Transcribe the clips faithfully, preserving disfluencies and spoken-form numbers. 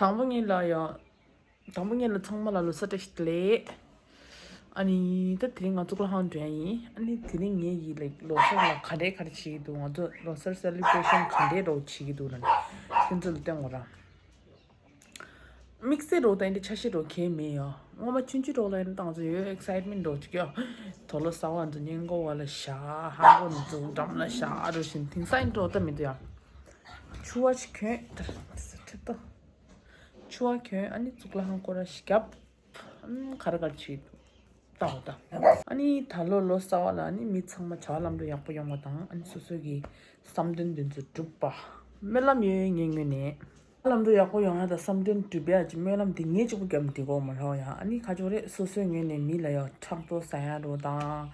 དང་པོ་ཉིད་ལ་ཡ། དང་པོ་ཉིད་ལ་ཚང་མ་ལ་ལོ་གསར་བཀྲ་ཤིས་བདེ་ལེགས། ཨ་ནི་ད་དེ་རིང་ང་གཙུག་ལག་ཁང་འགྲོ་ཡ་ཡིན། ཨ་ནི་དེ་རིང་ངེད་ཀྱིས་ལའིག་ལོ་གསར་ལ་ག་འདྲས་ག་རེ་བྱེད་ཀྱི་འདུག་ང་ཚོ་ལོ་གསར་སེ་ལི་བྷ་རེ་ཤན་ག་འདྲས་རོགས་བྱེད་ཀྱི་འདུག་ལབ་ནས་ཁྱེད་ཚོ་ལ་སྟོན་དགོས་ར། དམིགས་བསལ་རོགས་ད་ཡིན་དེ་ཆ་ཤས་རོགས་གས་མེད་ཡ། སྔོན་མ་ཆུང་ཆུང་རོགས་ལ་ཡིན་ཏང་ཚོ་ཡོད་ཨེག་སའིཊ་མེན་ཊི་རོགས་ཅིག་ཡ། དོ་ལོ་གསར་བ་ཚོ་སྔས་མགོ་བ་ལ་བཞག་ཧང་གོ་ནི་ཚོ་འགྲམ་ལ་བཞག་རོགས་བཞིན་དེང་སང་ཡིན་རོགས་ད་མི་འདུག་ཡ། ཆུ་བ་ཞིག་གྱོན་ད་ཁྲི་ཏོ། ཆུ་བ་གྱོན་ཨ་ནི་གཙུག་ལག་ཁང་སྐོར་ར་ཞིག་བརྒྱབ། ཨམ་ག་རེ་ག་རེ་བྱེད་ལྟ་འོ་ད། ཨ་ནི་ད་ལོ་ལོ་གསར་བ་ལ་ཨ་ནི་མི་ཚང་མ་བྱ་བ་ལམ་འགྲོ་ཡག་པོ་ཡོང་བ་དང་ཨ་ནི་སོ་སོ་གི་བསམ་དོན་དོན་ཚོ་འགྲུབ་པ། སྨོན་ལམ་ཡོད་ངའི་ངོས་ནས། ལམ་འགྲོ་ཡག་པོ་ཡོང་ཡ་དང་བསམ་དོན་འགྲུབ་ཡ་ཅིག་སྨོན་ལམ་འདི་ངས་གཅིག་པུ་བརྒྱབ་འདི་གོ་མ་རེད་ཡ། ཨ་ནི་ག་ཅོག་རེད་སོ་སོའི་ངོས་ནས་མི་ལ་ཡ་ཕྲག་དོག་ཟ་ཡ་རོ་དང་།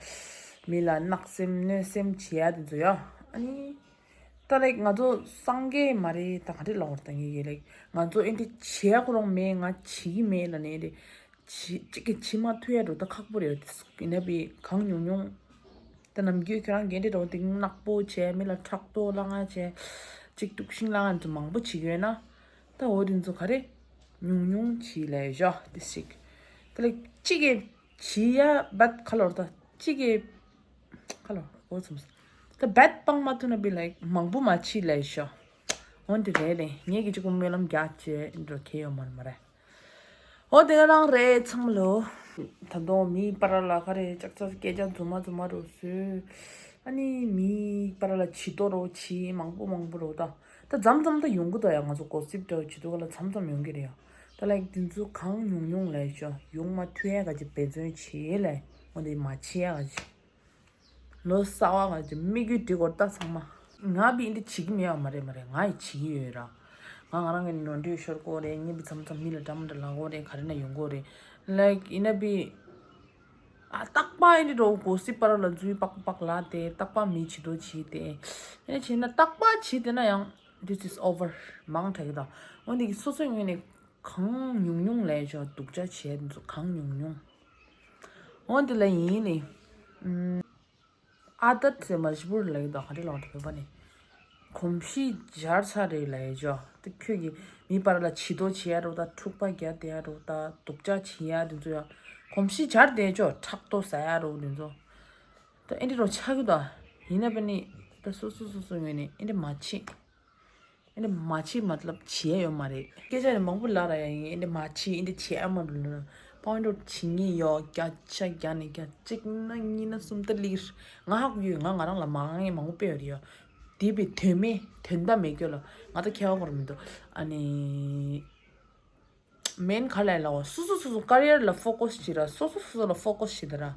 མི་ལ་བརྣག་སེམས་གནོད་སེམས་བྱེད་ཡ་དེ་ཚོ་ཡ། ཨ་ནི། ད་ལའིག་ང་ཚོ་སངས་རྒྱས་མ་རེད་ད་ག་འདྲས་ལབ་དགོས་རེད་ད་ངས་ཀྱི་ལའིག་ང་ཚོ་ཨེ་འདྲས་བྱེད་ཡ་ཁོ་རང་མེད་ང་བྱེད་ཀྱི་མེད་ལབ་ནས་ཨེ་འདྲས་བྱེད་གཅིག་གིས་བྱེད་མ་ཐུབ་ཡ་འགྲོ་ད་ཁག་པོ་རེད་ཡིན་ན་བི་གང་ཉུང་ཉུང་། ད་ནམ་རྒྱུན་ཁྱོད་རང་གི་ཨེ་འདྲས་འགྲོ་དེ་ནག་པོ་བྱས་མི་ལ་ཕྲག་དོག་ལ་ང་བྱས་གཅིག་དཀྲུག་ཤིང་ལ་ང་ཚོ་མང་པོ་བྱེད་ཀྱི་ཡོད་ན། ད་འོ་དེ་ཚོ་ག་རེ་ཉུང་ཉུང་བྱེད་ལས་བཞག་དེ་ཞིག་ད་ལའིག་གཅིག་གིས་བྱེད་ཡ་བད་ཁ་ལོར་ད་གཅིག་གིས། ཁ་ལོ་འོ་ཙམ། ད་བད་སྤང་མ་ཐུབ་ན་བི་ལའིག་མང་པོ་མ་བྱེད་ལས་ཤོ། འོན་ཏེ་རེད་ལེ་ངས་ཀྱི་གཅིག་པུ་སྨོན་ལམ་རྒྱག་བྱས་འགྲོ་ཁེ་ཡོད་མ་རེད་མ་རེད། འོ་དེ་ག་རང་རེད་ཚང་མ་ལོ། ད་དུང་མིའི་བར་ལ་ག་རེ་ཅག་ཅག་སྐད་ཆ་རྫུན་མ་རྫུན་མ་རུ་བཟོས། ཨ་ནི་མིའི་བར་ལ་བྱི་དོ་རོ་བྱི་མང་པོ་མང་པོ་རོ་ད། ད་མཚམས་མཚམས་ད་ཡོང་གི་ད་ཡ་ང་ཚོ་གོ་སིབ་འདྲ་བོ་བྱི་དོ་ག་ལ་མཚམས་མཚམས་ཡོང་གི་རེད་ཡ། ད་ལའིག་དེ་ཚོ་གང་ཉུང་ཉུང་ལས་ཤོ་ཡོང་མ་ཐུབ་ཡ་ག་ཅིག་འབད་བརྩོན་བྱེད་ལས་འོ་དེ་མ་བྱེད་ཡ་ག་ཅིག་ལོ་གསར་བ་ང་ཚོ་དམིགས་ཡུལ་འགྲིག་གོ་ད་ཚང་མ། ང་བི་འདི་བྱེད་ཀྱི་མེད་པ་མ་རེད་མ་རེད་ང་ཡི་བྱེད་ཀྱི་ཡོད་ར། ང་ང་རང་གི་ནོར་འཁྲུལ་ཤོར་གོ་རེད་ངས་བི་མཚམས་མཚམས་མི་ལ་འདྲ་མི་འདྲ་ལབ་གོ་རེད་ག་རེ་ན་ཡོང་གོ་རེད། ལའིག་ཡིན་ན་བི། ཨ་རྟག་པ་ཡིན་འདི་འགྲོ་གོ་སི་པ་ར་ལ་འཛུལ་པག་པག་ལ་དེ་རྟག་པ་མི་བྱེད་དོ་བྱེད་དེ། ཡིན་ན་བྱེད་ན་རྟག་པ་བྱེད་དེ་ན་ཡང་this is over མང་དྲགས་ཀྱི་ད། འོན་ཏེ་སོ་སོའི་ངོས་ནས་གང་ཉུང་ཉུང་ལས་ཆོག་སྡུག་ཅག་བྱས་འདུག་གང་ཉུང་ཉུང་། འོན་ཏེ་ལ་ཡིན་ནི། ཨ་དད་ཟེར་མ་ཞི་པུར་ལ་ཡོད་དོ་ག་འདྲ་ལོག་འདྲ་བོད་པ་ནི། གོམས་གཤིས་སྦྱར་ཚར་རེད་ལ་ཡོད་ཅོ། དེ་ཁྱོད་ཀྱིས་མི་པར་ལ་བྱི་དོ་བྱེད་ཡ་རོགས་དང་འཁྲུག་པ་རྒྱག་བསྡད་ཡ་རོགས་དང་སྡུག་ཅག་བྱེད་ཡ་དེ་ཚོ་ཡང་གོམས་གཤིས་སྦྱར་བསྡད་ཅོ་ཕྲག་དོག་ཟ་ཡ་རོགས་དེ་ཚོ། ད་ཨེ་འདྲ་རོགས་ཆགས་ཀྱི་དོ། ཡིན་ན་པ་ནི་ད་སོ་སོ་སོ་སོ་ངོས་ནས་ཨེ་འདྲ་མ་བྱེད། ཨེ་འདྲ་མ་བྱེད་མ་ལབ་བྱེད་ཡ་ཡོད་མ་རེད། སྐད་ཆ་ནི་མང་པོ་ལབ་ར་ཡ་ཡིན་ཨེ་འདྲ་མ་བྱེད་ཨེ་འདྲ་བྱེད་ཨ་མ་རུ་ལ་པའོན་ཌོ་བྱེད་ངེས་ཡོད་བརྒྱ་ཆ་བརྒྱ་ནས་བརྒྱ་གཅིག་ན་གཉིས་ན་གསུམ་ད་ལིར་ང་ཧ་གོ་ཡོད་ང་ང་རང་ལ་མ་ངེས་མང་པོ་སྤེལ་ཡོད་རེད་ཡ། དེ་བས་དོན་མེད་དོན་དག་མེད་སྐྱོ་ལ་ང་ད་ཁྱད་པར་མི་འདུག་ཨ་ནི། མེན་ག་ལ་ལའོ་སོ་སོ་སོ་སོ་ཀ་རི་ཡར་ལ་ཕོ་ཀོ་སི་བྱེད་ར་སོ་སོ་སོ་སོ་ལ་ཕོ་ཀོ་སི་བྱེད་ད་ར།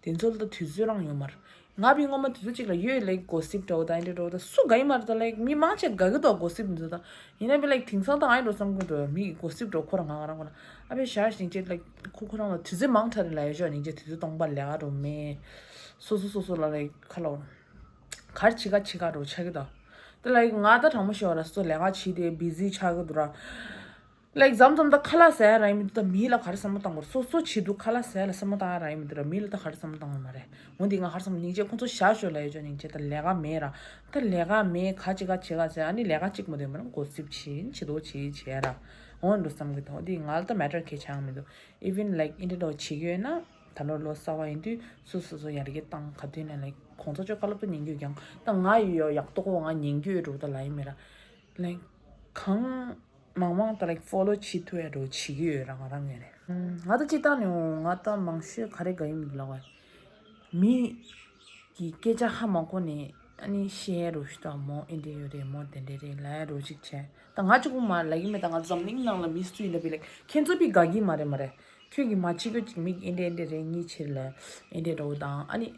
དེ་ཚོ་ལ་ད་དུས་ཚོད་རང་ཡོད་མ་རེད། ང་བི་སྔོན་མ་དུས་ཚོད་གཅིག་ལ་ཡོད་ལེགས་གོ་སིབ་འདྲ་བོ་དང་ཨེ་འདྲ་འདྲ་བོ་དང་སུ་དགའ་ཡི་མ་རེད་ད་ལེགས་མི་མང་ཆེ་དགའ་གི་འདུག་གོ་སིབ་འདི་ཚོ་དང་ཡིན་ན་བི་ལེགས་དེང་སང་ད་ཨེ་འགྲོ་བསམ་གི་འགྲོ་མི་གི་གོ་སིབ་འགྲོ་ཁོ་རང་ང་རང་ཁོ་རང་ཨ་བི་ཤ་ཤིང་ཅེ་ལེགས་ཁོ་ཁོ་རང་ལ་དུས་ཚོད་མང་ཐར་ལ་ཡོད་ཤོག་ཉིན་ཅེ་དུས་ཚོད་སྟོང་པ་ལས་ཀ་འགྲོ་མེད། སོ་སོ་སོ་སོ་ལ་ལེགས་ཁ་ལོ་གར་ཆི་ག་ཆི་ག་འགྲོ་ཆགས་གི་འདུག་ད་ལེགས་ང་ད་དྲང་མོ་ཤོད་ར་སོ་ལས་ཀ་བྱེད་དེ་བི་ཟི་ཆགས་གི་འདུག་ར། ལའིག་མཚམས་མཚམས་ད་ཁ་ལག་ཟ་ཡ་རག་ཡིན་མི་འདུག་ད་མི་ལ་ག་རེ་བསམ་བློ་བཏང་དགོས་རེད། སོ་སོ་བྱེད་འདུག་ཁ་ལག་ཟ་ཡ་ལ་བསམ་བློ་བཏང་ཡ་རག་ཡིན་མི་འདུག་ར། མི་ལ་ད་ག་རེ་བསམ་བློ་བཏང་དགོས་མ་རེད། འོན་ཏེ་ང་ག་རེ་བསམ་བློ་སྙིང་རྗེ་ཁོང་ཚོ་བཞག་ཤོག་ལབ་ཡོད་ཅོག་སྙིང་རྗེ་ད་ལས་ཀ་མེད་ར། ད་ལས་ཀ་མེད་ག་ཅི་ག་བྱེད་ག་ཟེར་ཨ་ནི་ལས་ཀ་གཅིག་མ་འདུག་མ་རང་གོ་སིབ་བྱེད་བྱེད་དོ་བྱེད་བྱེད་ར། འོན་འགྲོ་བསམ་གི་ཐོག་འདི་ང་ལ་ད་མེ་ཊར་གལ་ཆེ་ཡང་མི་འདུག even like ཨིན་དྲ་འདྲ་བོ་བྱེད་ཀྱི་ཡོད་ན་ད་ལོ་ལོ་གསར་བ་ཡིན་དུས་སོ་སོ་སོ་ཡར་རྒྱས་བཏང་ག་དུས་ནས་like ཁོང་ཚོ་ཅོ་བཀའ་སློབ་ད་ཉན་རྒྱུ་ཡང་ད་ང་ཡོད་ཡག་ཏོག་གོ་ང་ཉན་རྒྱུ་ཡོད་འགྲོ་ད་ལབ་ཡིན་མེད་ར། like གང་མང་མང་ད་ལའིག་ཕོ་ལོ་བྱེད་ཐུབ་ཡ་འགྲོ་བྱེད་ཀྱི་ཡོད་ར་ང་རང་ངོས་ནས། ང་ད་སྤྱིར་བཏང་ནས་ང་ད་མང་ཤོས་ག་རེ་དགའ་ཡི་མི་འདུག་ལབ་པ། མི་གི་སྐད་ཆ་ཧ་མ་གོ་ནས་ཨ་ནི་བཤད་ཡ་རོ་ཞིག་དང་མོ་ཨེ་འདྲས་ཡོད་རེད་མོ་དེ་འདྲས་རེད་ལབ་ཡ་རོ་ཞིག་བྱས་ད་ང་གཅིག་པུ་མ་ལབ་ཀྱི་མེད་ད་ང་འཛམ་གླིང་ནང་ལ་མི་སུ་ཡིན་ན་བི་ལའིག་ཁྱེད་ཚོ་བི་དགའ་གི་མ་རེད་མ་རེད། ཁྱོད་ཀྱི་མ་བྱེད་རྒྱུ་ཅིག་མིག་ཨེ་འདྲས་ཨེ་འདྲས་རེད་གཉིས་ཕྱིར་ལ་ཨེ་འདྲས་འདྲ་བོ་དང་ཨ་ནི།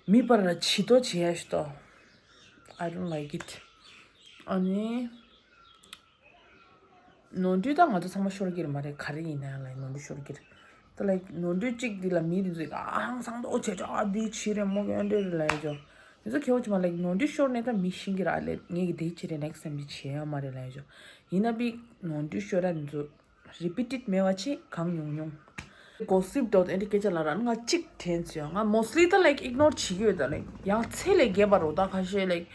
མི་པར་ལ་བྱི་དོ་བྱེད་ཡ་ཞིག་ཏོ། I don't like it. ཨ་ནི། ནོར་འཁྲུལ་ད་ང་ཚོ་ཚང་མ་ཤོར་གྱི་རེད་མ་རེད་ག་རེ་ཡིན་ན་ཡང་ལ་ནོར་འཁྲུལ་ཤོར་གྱི་རེད། ད་ལ་ནོར་འཁྲུལ་གཅིག་འདི་ལ་མི་འདི་ཚོས་ཨ་ཧང་སང་དོ་བྱེད་ཅོག་ཨ་འདི་བྱི་རེད་མོ་གི་ཨ་འདྲས་རེད་ལ་ཡ་ཅོ། འདི་ཚོ་ཁེ་བོ་ཅི་མ་ལ་ནོར་འཁྲུལ་ཤོར་ནས་ད་མི་ཤིང་གི་ར་ལས་ངས་ཀྱི་འདི་བྱི་རེད་next time་འདི་བྱེད་ཡ་མ་རེད་ལ་ཡ་ཅོ། ཡིན་ན་བི་ནོར་འཁྲུལ་ཤོར་ར་འདི་ཚོ། རི་པི་ཊི་མེད་པ་ཆེ་གང་ཉུང་ཉུང་། གོ་སིབ་འགྲོ་དེ་འདྲ་སྐད་ཆ་ལ་ར་ང་གཅིག་དྲན་ཚུལ་ང་mostly་ད་like ignore་བྱེད་ཀྱི་ཡོད་ད་like ཡང་ཚད་ལས་བརྒལ་བ་རོ་ད་ཁ་ཤས་like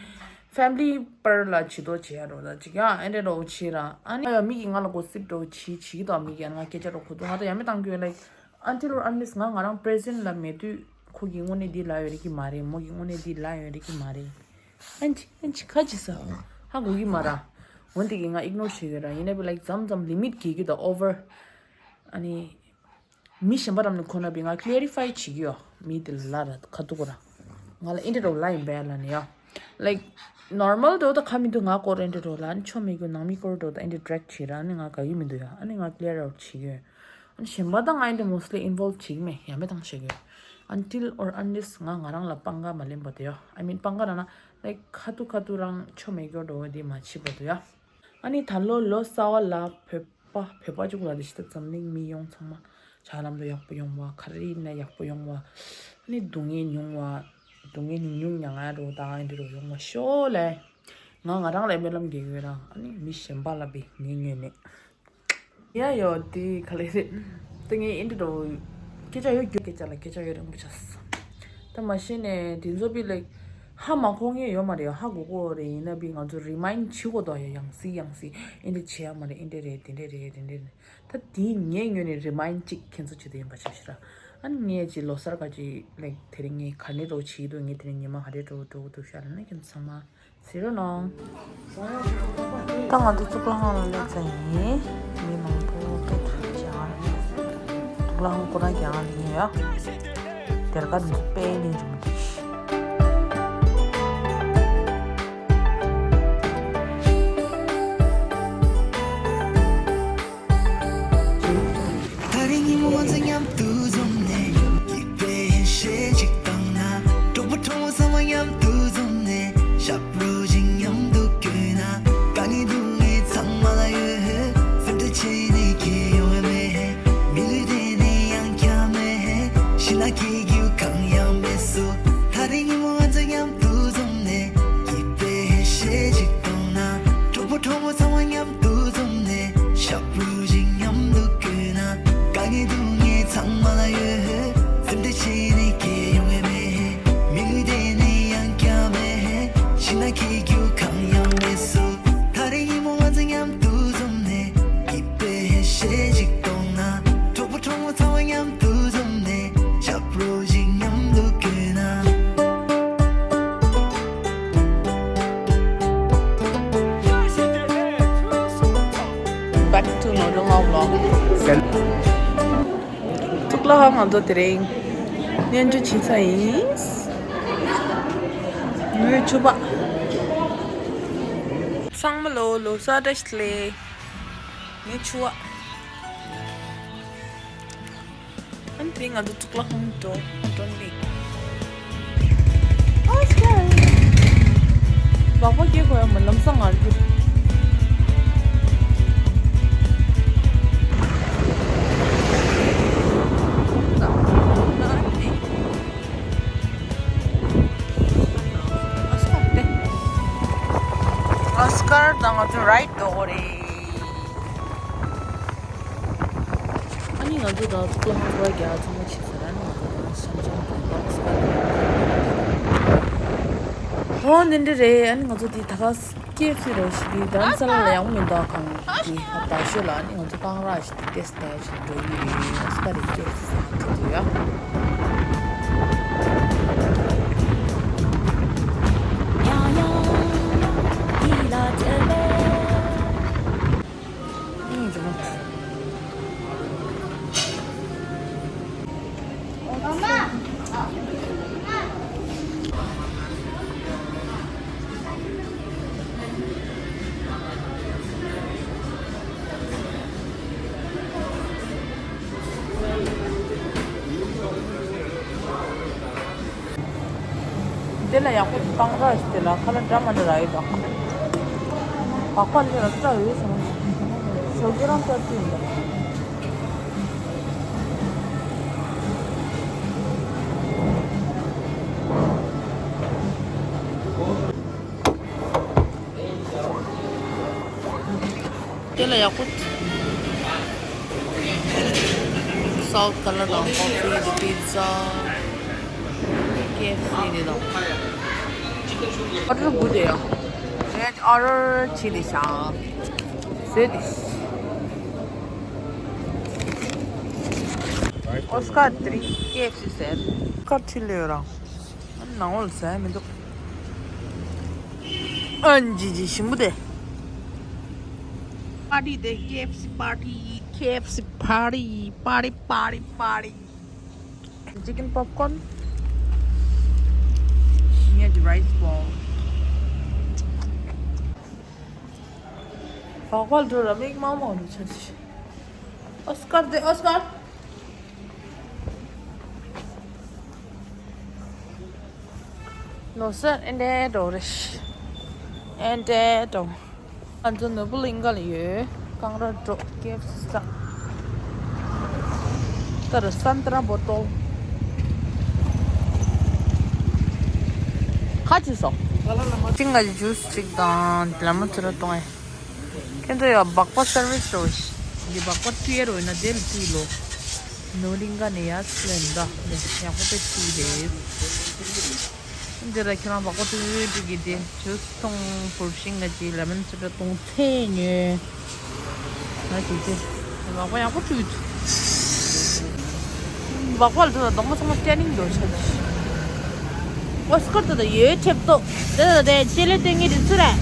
ཕེ་མི་ལི་པར་ལ་བྱི་དོ་བྱེད་ཡ་རོ་ད་ཅིག་ཡང་ཨེ་འདྲ་རོ་བྱེད་ར། ཨ་ནི་ཡ་མི་གིས་ང་ལ་གོ་སིབ་འགྲོ་བྱེད་བྱེད་ཀྱི་དོ། མི་གིས་ང་སྐད་ཆ་རོ་ཁོ་ཚོ་ང་ད་ཡ་མི་བཏང་རྒྱུ་ལའིག་until or unless ང་ང་རང་པི་རེ་ཛེན་ལ་མེད་དུས་ཁོ་གི་དངོས་གནས་འདི་ལ་ཡོད་རེད་ཀྱི་མ་རེད། མོ་གི་དངོས་གནས་འདི་ལ་ཡོད་རེད་ཀྱི་མ་རེད། ཨན་ཅི་ཨན་ཅི་ཁ་ཅི་ས་ཧ་གོ་གི་མ་ར། འོན་ཏེ་གི་ང་ཨིག་ནོར་བྱེད་ཡོད་ར། ཡིན་ན་བི་ལའིག་མཚམས་མཚམས་ལི་མིཊ་གི་གི་དོ་ཨོ་བར། ཨ་ནི། མི་གཞན་པ་རམ་ནི་ཁོ་ན་བི་ང་ཀླེ་རི་ཕའི་བྱེད་ཀྱི་ཡོད། མི་དེ་ལ་ལ་ར་ཁ་ཐུག་གོ་ར། ང་ལ་ཨིན་དྲི་རོ་ལ་ཡིན་པས་ལ་ནི་ཡ། ལའིག་ནོར་མལ་དོ་ད་ཁ་མི་འདུག་ང་སྐོར་ཨིན་དྲི་རོ་ལ་ཨ་ནི་ཆོ་མེད་རྒྱུ་ནང་མི་སྐོར་དོ་ད་ཨིན་དྲི་ཌི་རེག་བྱེད་ར། ཨ་ནི་ང་ག་གི་མི་འདུག་ཡ། ཨ་ནི་ང་ཀླེ་ར་བྱེད་ཀྱི་ཡོད། ཨ་ནི་གཞན་པ་ད་ང་ཨིན་དྲི་མོ་སི་ལི་ཨིན་ཝོལ་བྱེད་ཀྱི་མེད། ཡ་མེད་བཏང་བྱེད་ཀྱི་ཡོད། Until or unless ང་ང་རང་ལ་པང་ག་མ་ལེན་པ་དོ་ཡ། I mean པང་ག་ར་ན་ལའིག་ཁ་ཐུག་ཁ་ཐུག་རང་ཆོ་མེད་རྒྱུ་འགྲོ་བ་དེ་མ་བྱེད་པ་དོ་ཡ། ཨ་ནི་ད་ལོ་ལོ་གསར་བ་ལ་བོད་པ་བོད་པ་གཅིག་ལ་དེ་ཤི་ད་འཛམ་གླིང་མི་ཡོངས་ཚང་མ་ཇ་ལམ་དུ་ཡག་པོ་ཡོང་བ། ག་རེ་ཡིན་ན་ཡག་པོ་ཡོང་བ། ཨ་ནི་སྡུག་བསྔལ་ཉུང་བ། སྡུག་བསྔལ་ཉུང་ཉུང་མྱ་ངན་རུ་དང་ཨེ་འདྲ་རུ་ཡོང་བ་ཤོག་ལེ། ང་ང་རང་ལ་སྨོན་ལམ་རྒྱག་གི་ཡོད་རང་། ཨ་ནི་མི་གཞན་པ་ལ་བི་ངའི་ངོས་ནས། ཡ་ཡོ་དེ་ག་ལེ་རེད། དེ་ངས་ཨེ་འདྲ་རུ་སྐད་ཆ་ཡོད་རྒྱུ་སྐད་ཆ་ལ་སྐད་ཆ་ཡོད་རིང་པོ་ཆགས། ད་མ་གཞི་ནས་དེ་ཚོ་བི་ལའིག་ཧ་མ་གོ་མཁན་ཡོད་མ་རེད། ཧ་གོ་གོ་རེད། ཡིན་ན་བི་ང་ཚོ་རི་མའིན་བྱེད་དགོས་དོ་ཡ། ཡང་སྲིད་ཡང་སྲིད་ཨེ་འདྲ་བྱེད་ཡ་མ་རེད། ཨེ་འདྲ་རེད། དེ་འདྲ་རེད། དེ་འདྲ་རེད། ད་དེ་ངའི་ངོས་ནས་རི་མའིན་གཅིག་ཁྱེད་ཚོ་བྱེད་དུ་ཡིན་པ་ཆ་ཤི་ར། ཨ་ནི་ངས་ཅི་ལོ་གསར་ག་ཅི་ལའིག་དེ་རིང་ངས་ག་ནས་འགྲོ་བྱེད་དུ་ངས་དེ་རིང་ཉི་མ་ག་རེ་འགྲོ་འགྲོ་འདུག་ཤ་ར་ན་ཁྱེད་ཚོ་ཚང་མ། ཟེར་རོ་ནང་། ད་ང་ཚོ་གཙུག་ལག་ཁང་ལ་སླེབས་ཚར་ཡིན། མི་མང་པོ་སྐད་ཐུག་ཅིག་ཨང་། གཙུག་ལག་ཁང་ཁོ་རང་གི་ཨང་ལ་ཡིན་ཡ། དེར་ཀ་འདི་དཔེ་ནས་འཇུ་མི་འདུག་ད་རིང་ཉིན་མོ་ང་ཚོ་མཉམ་དུ་འཛོམས་ནས། སྐྱིད་པའི་ཡེ་ཤེས་ཅིག་བཏང་ན། གྲོགས་པོ་གྲོགས་མོ་ཚང་མ་མཉམ་དུ་འཛོམས་ནས། ཞབས་བྲོ་ཅིག་མཉམ་དུ་བརྐོས་ན། དཀའ་ངལ་སྡུག་བསྔལ་ཚང་མ་ལ་ཡོད། སེམས་ཁྲལ་བྱེད་ནི་ཁྱེད་ཡོང་བ་མེད། མི་ལུས་དེ་ནི་ཡང་བསྐྱར་མེད། ཤི་ན་སྐྱིད་རྒྱུ་གང་ཡང་མེད་སུ། ད་རིང་ཉིན་མོ་ང་ཚོ་མཉམ་དུ་འཛོམས་ནས། སྐྱིད་པའི་ཡེ་ཤེས་ཅིག་བཏང་ན། གྲོགས་པོ་གྲོགས་མོ་ཚང་མ་མཉམ་དུ་འཛོམས་ནས། ཞབས་བྲོ་ཅིག་མཉམ་དུ་བརྐོས་ན། དཀའ་ངལ་སྡུག་བསྔལ་ཚང་མ་ལ་ཡོད། སེམས་ཁྲལ་བྱེད་ནི་ཁྱེད་ཡོང་བ་མེད། མི་ལུས་དེ་ནི་ཡང་བསྐྱར་མེད། ཤི་ན་སྐྱིད་རྒྱུ་གང་ཡང་མེད་སུ། ད་རིང་ཉིན་མོ་ང་ཚོ་མཉམ་དུ་འཛོམས་ནས། སྐྱིད་པའི་ཡེ་ཤེས་ཅིག་གཏོང་ན། གྲོགས་པོ་གྲོགས་མོ་ཚང་མ་མཉམ་དུ་འཛོམས་ནས། ཞབས་བྲོ་ཅིག་མཉམ་དུ་བརྐོས་ན། Back to Normal Vlog. གཙུག་ལག་ཁང་ང་ཚོ་དེ་རིང་སྙན་ཞུ་བྱེད་ས་ཡིན། ངའི་ཕྱུ་པ། ཚང་མ་ལོ་ལོ་གསར་བཀྲ་ཤིས་བདེ་ལེགས། ངའི་ཕྱུ་པ། ཨ་ནི་དེ་ང་ཚོ་གཙུག་ལག་ཁང་འགྲོ་འགྲོ་ནི། ཨོ་ཀེ། སྦག་སྦག་སྐྱེ་དགོས་ཡ་མ་ལམ་སང་ང་རྒྱུ། ཨོ་སི་ཀར་དང་ང་ཚོ་རའིཌ་འགྲོ་དགོས་རེད། ཨ་ནི་ང་ཚོ་ད་གཙུག་ལག་ཁང་སྐོར་རྒྱག་ཚང་མ་བྱས་ཚར། ཨ་ནི་ང་ཚོ་ད་ཤང་ཤང་དུ་ཨོ་སི་ཀར། ཧོ་འདི་འདྲ་རེད། ཨ་ནི་ང་ཚོ་དེ་ད་ག་ཀེ་ཨེཕ་སི་རེད་ཞིག་དེ་ད་ནི་ས་ལ་ལ་ཡག་པོ་མི་འདུག་ཁང་དེ་ད་ཤོད་ལ། ཨ་ནི་ང་ཚོ་གང་ར་ཞིག་དེ་ཏེ་སི་ཏེ་ཞིག་འགྲོ་ཡི་རེད། ཨོ་སི་ཀར་རེད་ཀེ་ཨེཕ་སི་ཟ་ཁ་ཐུག་ཡ། དེ་ལ་ཡག་པོ་བཏང་ར་ཞིག་དེ་ལ་ཁ་ལག་འདྲ་མ་འདྲ་རག་ཡོད་དོ། བག་ཕ་ལས་ར་སྐྲ་ཡོད་སོང་། ཞོགས་ཀྱི་རང་སྐྲ་ཅི་ཡིན་པ། དེ་ལ་ཡག་པོ། སའུཐ་ཀ་ལ་དང་ཀོ་ཕི་དེ་པི་ཛ། ཀེ་ཨེཕ་སི་དེ་དང་། ཨ་ཏྲ་བུ་དེ་ཡང་། ཨོ་ཌར་བྱས་ཏེ་བཞག་བཟོས་ཏེ། ཨོ་སི་ཀར་དེ་རིང་ཀེ་ཨེཕ་སི་ཟེར། ཨོ་སི་ཀར་ཁྲིད་ལོས་རང་། ནང་ལོགས་ཟ་ཡ་མི་འདུག་ཨ་ཇི་ཇི་ཞིམ་པོ་དེ། པར་ཊི་དེ་ཀེ་ཨེཕ་སི་པར་ཊི། ཀེ་ཨེཕ་སི་པར་ཊི། པར་ཊི་པར་ཊི་པར་ཊི། Chicken popcorn. Here's the rice ball. བག་པ་འགྲོ་ར་མིག་མང་མང་རུ་ཆ་ཆི། ཨོ་སི་ཀར་དེ་ཨོ་སི་ཀར། ལོ་སར་ཨེ་འདྲས་འགྲོ་རེད། ཨེ་འདྲས་འགྲོ། ང་ཚོ་ནོར་བུ་གླིང་ག་ལ་ཡོད། རྐང་ར་འགྲོ་ཀེ་ཨེཕ་སི་ཟ། ད་ར་སན་ཏྲ་བོ་ཊལ། ཁ་ཅིག་སོ། ཅིང་ང་ཇུས་ཅིག་དང་ལེ་མོན་ཇུ་ལ་གཏོང་ཨེ། ཁྱེད་ཚོ་ཡ་སྦག་པ་སར་བིས་རོ། འདི་སྦག་པ་ཁྲུས་ཡ་རོ་ཡིན་ན་དེ་ལ་ཁྲུས་ལོ། ནོར་གླིང་ག་ནས་ཡ་སི་ལེན་ད་ནས་ཡག་པོ་པེ་ཁྲུས་རེད། འདི་ར་ཁྱེད་རང་སྦག་པ་ཁྲུས་ཁྲུས་ཀྱི་དེ་ཇུས་ཐུང་བུར་ཤིང་ག་ཅི་ལེ་མོན་ཇུ་ལ་གཏོང་ཚེ་ཉོས། ང་ཞིག་ཅེ། སྦག་པ་ཡག་པོ་ཁྲུས་ཐུབ། སྦག་པ་ལ་ཐུག་ད་གདོང་པ་ཚང་མ་ཊེ་ནིང་འགྲོ་ཆ་ཅི། ཨོ་སི་ཀར་ད་ད་ཡོད་ཆེབ་ཏོ། ད་ད་ད་ཅེ་ལེ་སྟོན་ངེས་དེ་སུ་རེད།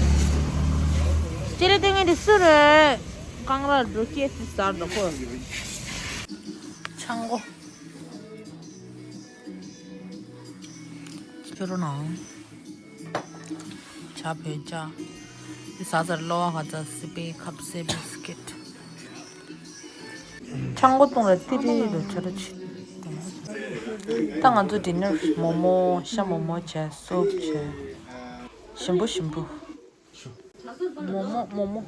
ཅེ་ལེ་སྟོན་ངེས་དེ་སུ་རེད། རྐང་ར་འགྲོ་སྐྱེས་སི་སར་འགྲོ་ཁོ། ཆང་གོ། ཁྱོད་རོ་ནང་། ཇ་བོད་ཇ། འདི་ཟ་ཟར་གློ་བ་ཁ་ཚ་སི་པན་ཁབ་སི་བིས་ཀིཊ། ཆང་གོ་བཏུང་ར་ཏི་རི་རུ་ཆ་ར་ཆི། ད་ང་ཚོ་ཌི་ནར་མོག་མོག་ཤ་མོག་མོག་བྱས་སུབ་བྱས། ཞིམ་པོ་ཞིམ་པོ། མོག་མོག་མོག་མོག་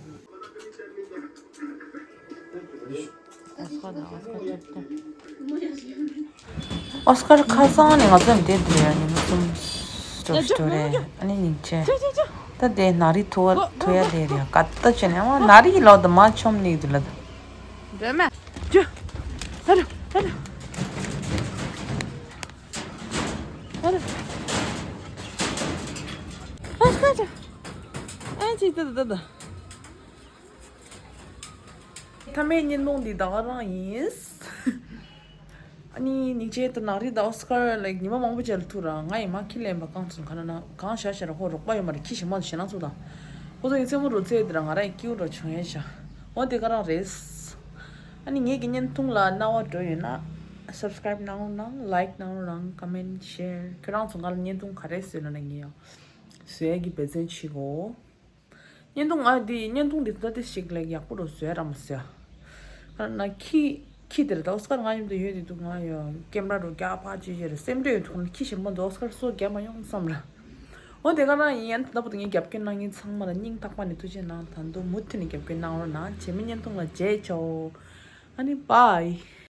ཨོ་སི་ཀར་ཁ་སང་ནས་ང་ཚོ་འདི་འདུག་ཡ་ཉི་མ་གསུམ་སྟོབས་ཤིག་འགྲོ་རེད། ཨ་ནི་ཉིན་བྱས་ད་དེ་ནག་རིལ་ཐུ་བ་ཐུ་ཡ་དེ་རེད། ག་ད་བྱས་ནས་ཨ་ནག་རིལ་ལོག་ད་མ་ཆོམ་ནི་འདུག་ལ་ད། འགྲོ་མ། ཇུ། ཧ་ལོ་ཧ་ལོ། ཧ་ལོ། ཨོ་སི་ཀར་ཇུ། ཨ་ཅི་ད་ད་ད་ད། མཐའ་མའི་བརྙན་ཐུང་འདི་ད་ག་རང་ཡིན། ཨ་ནི་ཉིན་བྱས་ད་ནག་རིལ་ད་ཨོ་སི་ཀར་ལའིག་ཉི་མ་མང་པོ་བྱས་ལ་ཐུག་ར། ང་ཡི་མ་ཁྱི་ལེན་པ་གང་ཚོད་ག་ན་ན་གང་བཞག་བཞག་ར་ཧོ་རོགས་པ་ཡོད་མ་རེད། ཁྱི་ཞིག་མ་ཞེ་ན་ཚོ་དང་། ཁོ་ཚོ་ཡི་རྩེད་མོ་རུ་རྩེད་དེ་ར་ང་ར་ཡི་སྐྱིད་པོ་འགྲོ་བྱུང་ཡ་བཞག་འོ་དེ་ག་རང་རེད། ཨ་ནི་ངེད་ཀྱི་བརྙན་ཐུང་ལ་རྣ་བ་འགྲོ་ཡོད་ན་སབ་སི་ཀ་རེབ་གནང་རོགས་གནང་། ལའིག་གནང་རོགས་གནང་། ཀོ་མེན་ཤེར། ཁྱོད་རང་ཚོ་ང་ལ་བརྙན་ཐུང་ག་རེ་བཟོས་ན་ན་ངེད་ཡང་བཟོ་ཡ་གི་འབད་བརྩོན་བྱེད་གོ། བརྙན་ཐུང་ང་འདི་བརྙན་ཐུང་འདི་ད་ལྟ་ཞིག་ལས་ཡག་པོ་རུ་བཟོས་ར་མ་ཟེར། ཁ་ན་ཁྱི་ཁྱི་དེར་ད་ཨོ་སི་ཀར་ང་མཉམ་དུ་ཡོད་དེ་འདུག་ང་ཡང་ཀེམ་ར་རུ་རྒྱག་ཕ་ཅི་ཅི་རེད་སེམས་ཁྲལ་ཡོད་འདུག་ཁྱི་ཞིམ་པོ་འདུག་ཨོ་སི་ཀར་སོ་རྒྱག་མ་ཡོང་བསམ་ར། འོ་དེ་ག་རང་ཡིན། ཡང་ད་ལྟ་བར་དུ་ངས་རྒྱབ་སྐྱོར་གནང་མཁན་ཚང་མ་ལ་སྙིང་ཐག་པ་ནས་ཐུགས་རྗེ་གནང་། ད་དུང་མུ་མཐུད་ནས་རྒྱབ་སྐྱོར་གནང་རོགས་གནང་། རྗེས་མའི་བརྙན་ཐུང་ལ་མཇལ་ཆོག་ཨ་ནི་བྷའི།